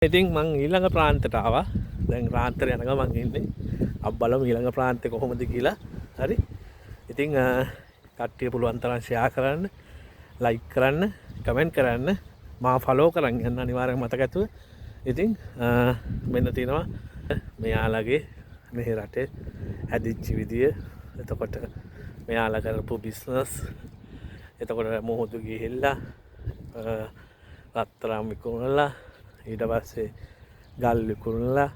ඉතින් මං ඊළඟ ප්‍රාන්තයට ආවා. දැන් ප්‍රාන්තයට යන ගමන් ඉන්නේ. අපි බලමු ඊළඟ ප්‍රාන්තේ කොහොමද කියලා. හරි. ඉතින් කට්ටිය පුළුවන් තරම් ෂෙයා කරන්න, ලයික් කරන්න, කමෙන්ට් කරන්න, මාව ෆලෝ කරන් යන්න අනිවාර්යෙන් මතක ඇතුව. ඉතින් මෙන්න තියෙනවා මෙයාලගේ මේ රටේ හැදිච්ච විදිය. එතකොට මෙයාලා කරපු බිස්නස්, එතකොට මොහොතු ගිහිල්ලා රත්තරන් විකුණලා, ඊට පස්සේ ගල් විකුණලා,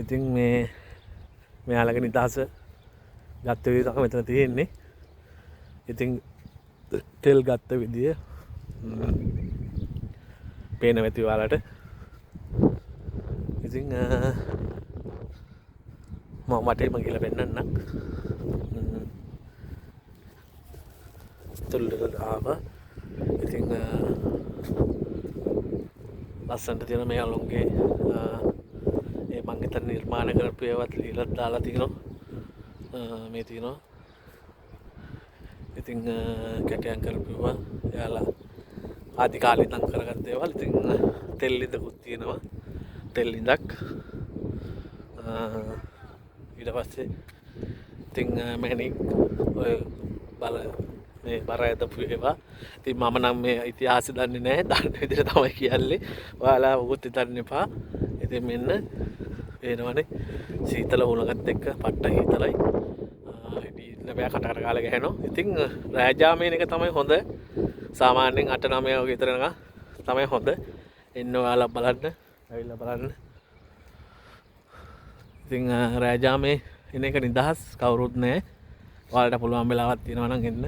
ඉතින් මේ මෙයාලගේ නිදහස ගත්ත විදිය තමයි මෙතන තියෙන්නේ. ඉතින් තෙල් ගත්ත විදිය පේන ඇති ඔයාලට. ඉතින් මම වටේම ගිහලා පෙන්නන්නම්. තුල්ලට ආවා. ඉතින් ලස්සනට තියෙන මේ අලුන්ගේ ඒ මං හිතන්නේ නිර්මාණය කරපු ඒවත් লীලත් දාලා තිනවා. මේ තියෙනවා. ඉතින් කැටයම් කරපු ඒවා එයාලා ආදි කාලේ ඉඳන් කරගත්ත දේවල්. ඉතින් තෙල් ලිඳකුත් තියෙනවා. තෙල් ලිඳක්. ඊට පස්සේ ඉතින් මැණික් ඔය බල මේ බර ඇදපු ඒවා. ඉතින් මම නම් මේ ඉතිහාසය දන්නේ නැහැ. දන්න විදිහට තමයි කියන්නේ. ඔයාලා ඔකුත් හිතන්න එපා. ඉතින් මෙන්න පේනවනේ සීතල හුලඟත් එක්ක පට්ට හීතලයි. ඉන්න බෑ, කට කට කාලා ගැහෙනවා. ඉතින් රෑ ජාමේන එක තමයි හොඳ. සාමාන්‍යයෙන් 8-9 වගේ විතර නිකන් තමයි හොඳ. එන්න ඔයාලා බලන්න, ඇවිල්ලා බලන්න. ඉතින් රෑ ජාමේ එන එක නිදහස්, කවුරුත් නෑ. ඔයාලට පුළුවන් වෙලාවක් තියෙනවා නම් එන්න.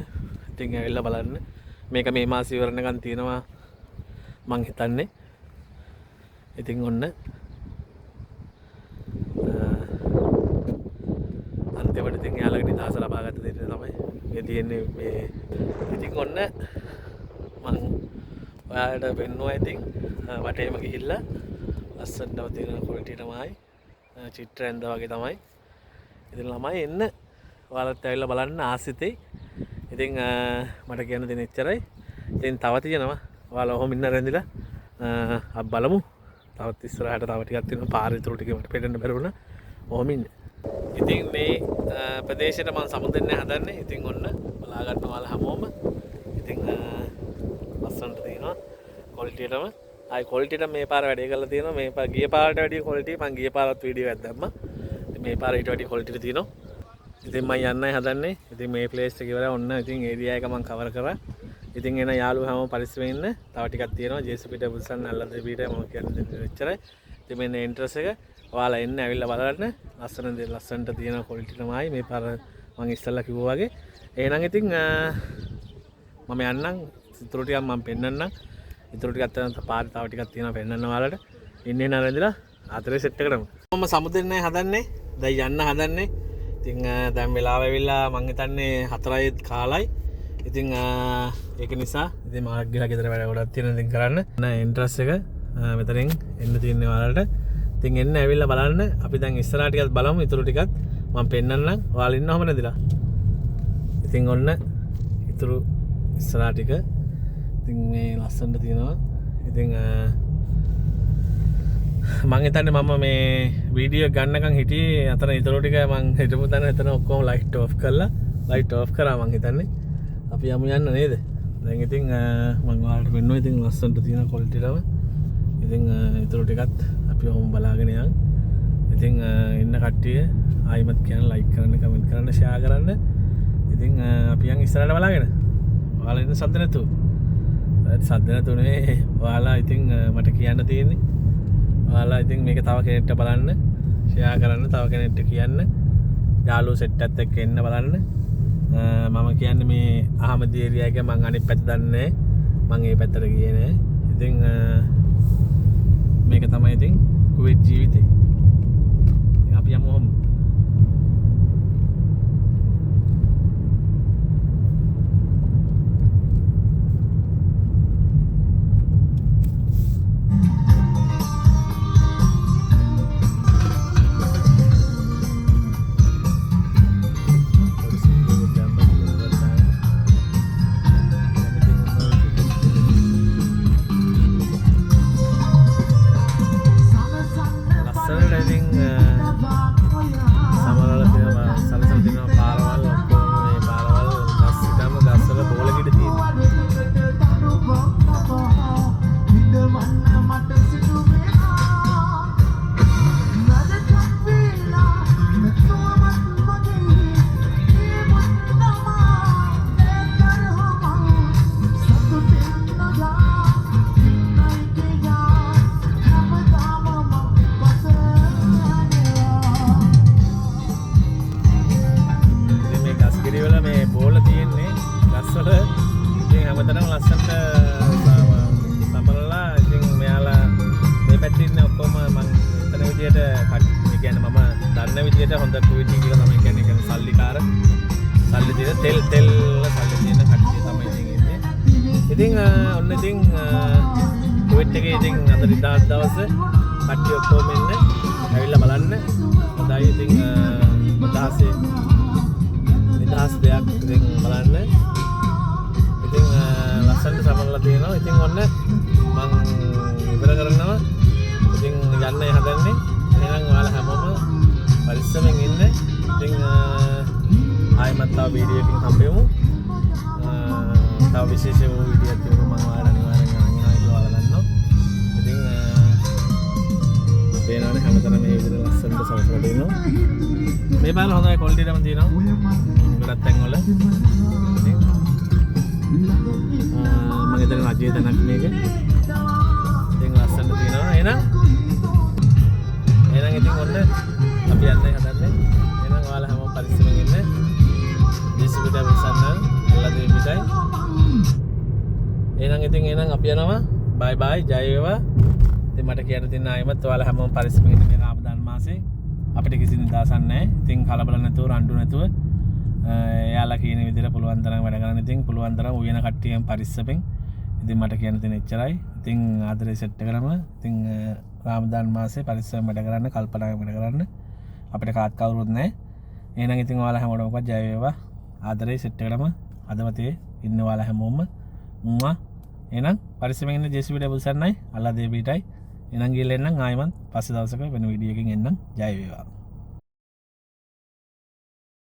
ඉතින් ඇවිල්ලා බලන්න. මේක මේ මාසෙ ඉවර වෙනකන් තියෙනවා මං හිතන්නේ. ඉතින් ඔන්න අන්තිමට ඉතින් එයාලගේ නිදහස ලබාගත්ත දෙයට තමයි මේ තියෙන්නේ මේ. ඉතින් ඔන්න මං ඔයාලට පෙන්නුවා. ඉතින් වටේම ගිහිල්ලා ලස්සනටම තියෙන ක්වොලිටි තමයි චිත්‍ර ඇඳ වගේ තමයි. ඉතින් ළමයි එන්න ඔයාලත් ඇවිල්ලා බලන්න ආසිතේ. ඉතින් මට කියන්න තියෙන එච්චරයි. ඉතින් තව තියෙනවා. ඔයාලා ඔහොම ඉන්න රැඳිලා අපි බලමු. තවත් ඉස්සරහට තව ටිකක් තියෙනවා. පාර ඉතුරු ටික මට පෙන්නන්න බැරි වුණා. ඔහොම ඉන්න. ඉතින් මේ ප්‍රදේශයට මං සමුදෙන්න හදන්නේ. ඉතින් ඔන්න බලා ගන්න ඔයාලා හැමෝම. ඉතින් ලස්සනට තියෙනවා ක්වොලිටියටම. ආයි ක්වොලිටියට මේ පාර වැඩේ කරලා තියෙනවා. මේ පාර ගිය පාරට වැඩිය ක්වොලිටි. මං ගිය පාරත් වීඩියෝ එකක් දැම්මා. ඉතින් මේ පාර ඊට වැඩිය ක්වොලිටියට තියෙනවා. ඉතින් මං යන්නයි හදන්නේ. ඉතින් මේ ප්ලේස් එක ඉවරයි. ඔන්න ඉතින් ඒරියා එක මං කවර් කරා. ඉතින් එන යාළුවෝ හැමෝම පරිස්සමෙන් ඉන්න. තව ටිකක් තියෙනවා. ජේසු පිට බුසන් අල්ලද පිට මම කියන්නේ දෙන්න එච්චරයි. ඉතින් මෙන්න එන්ට්‍රස් එක. ඔයාලා එන්න ඇවිල්ලා බලන්න. ලස්සන දේ ලස්සනට තියෙන ක්වොලිටි තමයි මේ පාර මං ඉස්සෙල්ලා කිව්වා වගේ. එහෙනම් ඉතින් මම යන්නම්. ඉතුරු ටිකක් මං පෙන්නන්නම්. ඉතුරු ටිකක් තමයි පාර තව ටිකක් තියෙනවා පෙන්නන්න ඔයාලට. ඉන්නේ නරඹලා ආතරේ සෙට් එකටම. මම සමුදෙන්නයි හදන්නේ. දැන් යන්න හදන්නේ. ඉතින් දැන් වෙලාව ඇවිල්ලා මං හිතන්නේ 4යි කාලයි. ඉතින් ඒක නිසා ඉතින් මාක් ගිහලා ගෙදර වැඩ ගොඩක් තියෙනවා ඉතින් කරන්න. නෑ එන්ට්‍රස් එක මෙතනින් එන්න තියෙන්නේ ඔයාලට. ඉතින් එන්න ඇවිල්ලා බලන්න. අපි දැන් ඉස්සරහා ටිකක් බලමු. ඉතුරු ටිකත් මං පෙන්නන්නම්. ඔයාලා ඉන්නවම නැතිලා. ඉතින් ඔන්න ඉතුරු ඉස්සරහා ටික. ඉතින් මේ ලස්සනට තියෙනවා. ඉතින් මං හිතන්නේ මම මේ වීඩියෝ එක ගන්නකම් හිටියේ අතන ඉතුරු ටික මං හිටපු තැන එතන ඔක්කොම ලයිට් ඔෆ් කරලා ලයිට් ඔෆ් කරා මං හිතන්නේ. අපි යමු යන්න නේද? දැන් ඉතින් මං ඔයාලට පෙන්නුවා. ඉතින් ලස්සනට තියෙන ක්වොලිටි එකම. ඉතින් ඉතුරු ටිකත් අපි ඔහොම බලාගෙන යන්. ඉතින් ඉන්න කට්ටිය ආයිමත් කියන්න ලයික් කරන්න, කමෙන්ට් කරන්න, ෂෙයා කරන්න. ඉතින් අපි යන් ඉස්සරහට බලාගෙන. ඔයාලා ඉන්න සද්ද නැතුව. සද්ද නැතුව නෙවෙයි. ඔයාලා ඉතින් මට කියන්න තියෙන්නේ. ඔයාලා ඉතින් මේක තව කෙනෙක්ට බලන්න, ෂෙයා කරන්න, තව කෙනෙක්ට කියන්න. යාළුවෝ සෙට් එකත් එක්ක එන්න බලන්න. මම කියන්නේ මේ අහමදි ඒරියා එක මං අනිත් පැත්ත දන්නේ නෑ. මං ඒ පැත්තට ගියේ නෑ. ඉතින් මේක තමයි ඉතින් කුවේට් ජීවිතේ. ඉතින් අපි යමු ඔහොම. ලස්සනට ඉතින් සමනල තියෙනවා, සලසල තියෙනවා පාරවල් ඔක්කොම. මේ පාරවල් ගස් ඉතාම ගස්වල බෝල කිඩ තියෙනවා. ඉතින් මේ ගස් කිරි වල මේ බෝල තියෙන්නේ ගස්වල. ඉතින් හැමතැනම ලස්සනට සමනලා. ඉතින් මෙයාලා මේ පැත්තේ ඉන්න ඔක්කොම මං හිතන විදියට, ඒ කියන්නේ මම දන්න විදියට හොඳ කුවිටි කියලා තමයි කියන්නේ. ඒ කියන්නේ සල්ලිකාර, සල්ලි තියෙන, තෙල් තෙල් සල්ලි තියෙන කට්ටිය තමයි ඉතින් ඉන්නේ. ඉතින් ඔන්න ඉතින් කුවේට් එකේ ඉතින් අද නිදහස් දවස, කට්ටිය ඔක්කොම එන්න, ඇවිල්ලා බලන්න. හොඳයි ඉතින් නිදහසේ නිදහස් දෙයක් ඉතින් බලන්න. ඉතින් ලස්සනට සමනලා තියෙනවා. ඉතින් ඔන්න මං ඉවර කරනවා. ඉතින් යන්නයි හදන්නේ. එහෙනම් ඔයාලා හැමෝම පරිස්සමෙන් ඉන්න. ඉතින් ආයෙමත් තව වීඩියෝ එකකින් හම්බෙමු. තව විශේෂ වූ වීඩියෝ එකක් තිබුණා මං ඔයාලට අනිවාර්යෙන් අරන් එනවා කියලා ඔයාලා දන්නවා. ඉතින් පේනවනේ හැමතැනම මේ විදිහට ලස්සනට සමසලා තියෙනවා. මේ පාර හොඳයි ක්වොලිටියටම තියෙනවා ගොඩක් තැන්වල. ඉතින් මම හිතන්නේ රජයේ තැනක් මේක. ඉතින් ලස්සනට තියෙනවා. එහෙනම් එහෙනම් ඉතින් ඔන්න අපි යන්නයි හදන්නේ. එහෙනම් ඔයාලා හැමෝම පරිස්සමෙන් ඉන්න. ජේසුස් පිටයි විසන්න අල්ලා දෙවි පිටයි. එහෙනම් ඉතින් එහෙනම් අපි යනවා. බයි බයි, ජය වේවා. ඉතින් මට කියන්න තියෙන ආයෙමත් ඔයාලා හැමෝම පරිස්සමෙන් ඉන්න. මේ රාමදාන් මාසේ අපිට කිසි නිදහසක් නැහැ. ඉතින් කලබල නැතුව, රණ්ඩු නැතුව, එයාලා කියන විදිහට පුළුවන් තරම් වැඩ කරන්න. ඉතින් පුළුවන් තරම් උයන කට්ටියන් පරිස්සමෙන්. ඉතින් මට කියන්න තියෙන එච්චරයි. ඉතින් ආදරේ සෙට් කරම. ඉතින් රාමදාන් මාසේ පරිස්සමෙන් වැඩ කරන්න, කල්පනාවෙන් වැඩ කරන්න. අපිට කාත් කවුරුත් නැහැ. එහෙනම් ඉතින් ඔයාලා හැමෝටම මොකක්ද ජය වේවා. ආදරේ සෙට් කරම. හදවතේ ඉන්න ඔයාලා හැමෝම මුවා. එහෙනම් පරිස්සමෙන් ඉන්න. ජේසුස් ඩබල් සන්නයි අල්ලා දෙවි පිටයි. එහෙනම් ගිහලා එන්නම්. ආයෙමත් පස්සේ දවසක වෙන වීඩියෝ එකකින් එන්නම්. ජය වේවා.